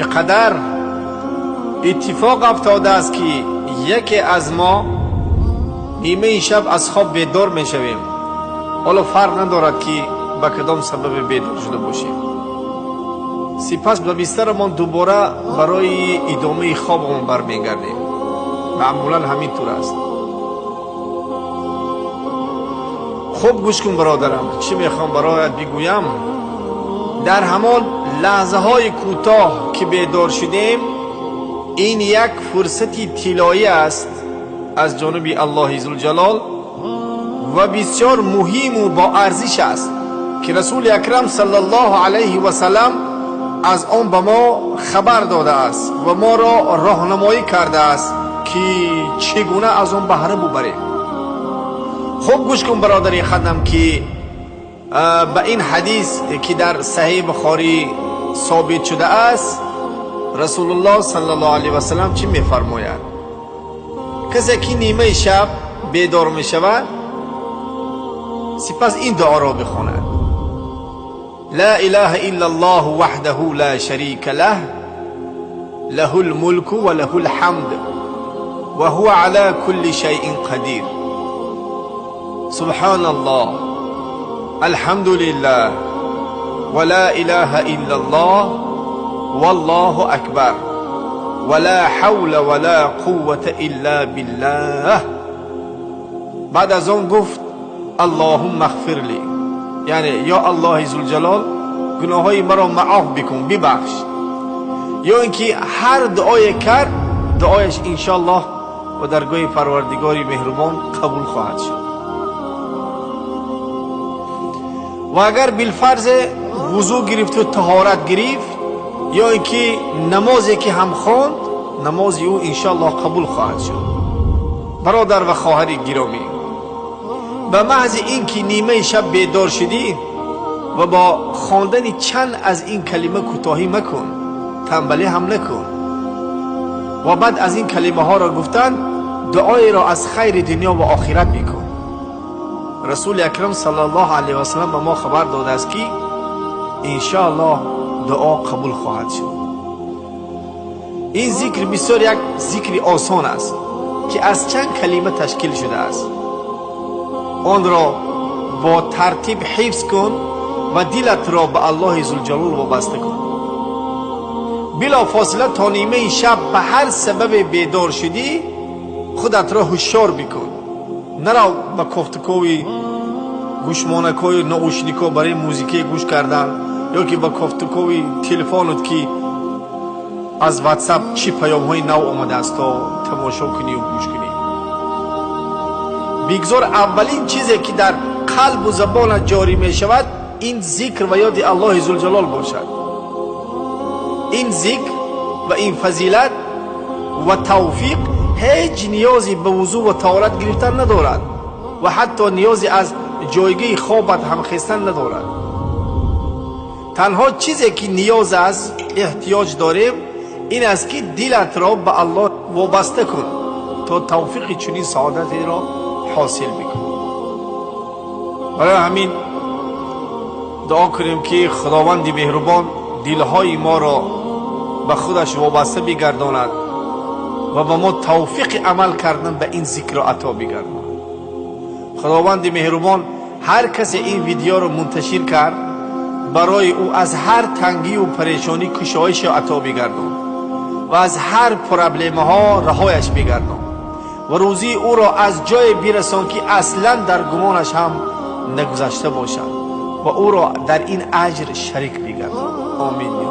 Чӣ қадар иттифоқ афтодааст, ки яке аз мо нимаи шаб аз хоб бедор мешавем. Ҳоло фарқ надорад, ки ба кадом сабабе бедор шуда бошем. Сипас ба бистарамон дубора барои идомаи хобамон бармегардем. Маъмулан ҳамин тур аст. Хуб гӯш кун, бародарам, чӣ мехоҳам бароят бигӯям. Дар ҳамон лаҳзаҳои кӯтоҳ, ки бедор шудем, ин як фурсати тиллоӣ аст аз ҷониби Аллоҳи Зулҷалол ва бисёр муҳиму боарзиш аст, ки Расули Акрам саллаллоҳу алайҳи васалам аз он ба мо хабар додааст ва моро роҳнамоӣ кардааст, ки чӣ гуна аз он баҳра бубарем. Хуб гӯш кун, бародари хадам, ки ба ин ҳадис, ки дар Саҳеҳи Бухорӣ собит шудааст, Расулуллоҳ саллаллоҳу алайҳи васалам чӣ мефармояд. Касе ки нимаи шаб бедор мешавад, сипас ин дуоро бихонад: ла илаҳа илла аллоҳу ваҳдаҳу ла шарика лаҳ, лаҳул мулку ва лаҳул ҳамд, ва ҳува ала кулли шайъин қадир. Субҳаналлоҳ, алҳамдулиллаҳ, ва ла илаҳа иллаллоҳ, валлоҳу акбар, ва ла ҳавла ва ла қуввата илла биллаҳ. Баъд аз он гуфт: аллоҳумма ғфирли, яъне ё Аллоҳи Зулҷалол, гуноҳҳои маро маоф бикун, бибахш. Ё ин ки ҳар дуое кард, дуояш иншоаллоҳ ба даргоҳи Парвардигори меҳрубон қабул хоҳад шуд. Ва агар билфарзе вузӯ гирифту таҳорат гирифт, ё ин ки намозе ки ҳам хонд, намози ӯ иншоаллоҳ қабул хоҳад шуд. Бародар ва хоҳари гиромӣ, ба маҳзи ин ки нимаи шаб бедор шудӣ ва бо хондани чанд аз ин калима кӯтоҳӣ макун, танбалӣ ҳам накун ва баъд аз ин калимаҳоро гуфтан дуоеро аз хайри дунё ва охират бикун. Расули Акрам саллаллоҳу алайҳи васалам ба мо хабар додааст, ки иншоаллоҳ дуо қабул хоҳад шуд. Ин зикр бисёр як зикри осон аст, ки аз чанд калима ташкил шудааст. Онро бо тартиб ҳифз кун ва дилатро ба Аллоҳи Зулҷалол вобаста кун. Билофосила то нимаи шаб ба ҳар сабабе бедор шудӣ, худатро ҳушёр бикун. Нарав ба кофтукови гӯшмонакҳою наушникҳо барои музикае гӯш кардан ё ки ба кофтукови телефонут, ки аз Ватсап чӣ паёмҳои нав омадааст, то тамошо кунию гӯш кунӣ. Бигзор аввалин чизе, ки дар қалбу забонат ҷорӣ мешавад, ин зикр ва ёди Аллоҳи Зулҷалол бошад. Ин зикр ва ин фазилат ва тавфиқ ҳеҷ ниёзе ба вузӯ ва таҳорат гирифтан надорад ва ҳатто ниёзе аз ҷойгоҳи хобат ҳам хестан надорад. Танҳо чизе, ки ниёз аст, эҳтиёҷ дорем, ин аст, ки дилатро ба Аллоҳ вобаста кун, то тавфиқи чунин саодатеро ҳосил бикунӣ. Барои ҳамин дуо кунем, ки Худованди меҳрубон дилҳои моро ба худаш вобаста бигардонад ва ба мо тавфиқи амал кардан ба ин зикрро ато бигардонад. Худованди меҳрубон ҳар касе ин видеоро мунташир кард, барои ӯ аз ҳар тангию парешонӣ кушоишро ато бигардон ва аз ҳар проблемаҳо раҳояш бигардон ва рӯзии ӯро аз ҷое бирасон, ки аслан дар гумонаш ҳам нагузашта бошад, ва ӯро дар ин аҷр шарик бигардон. Омин ё.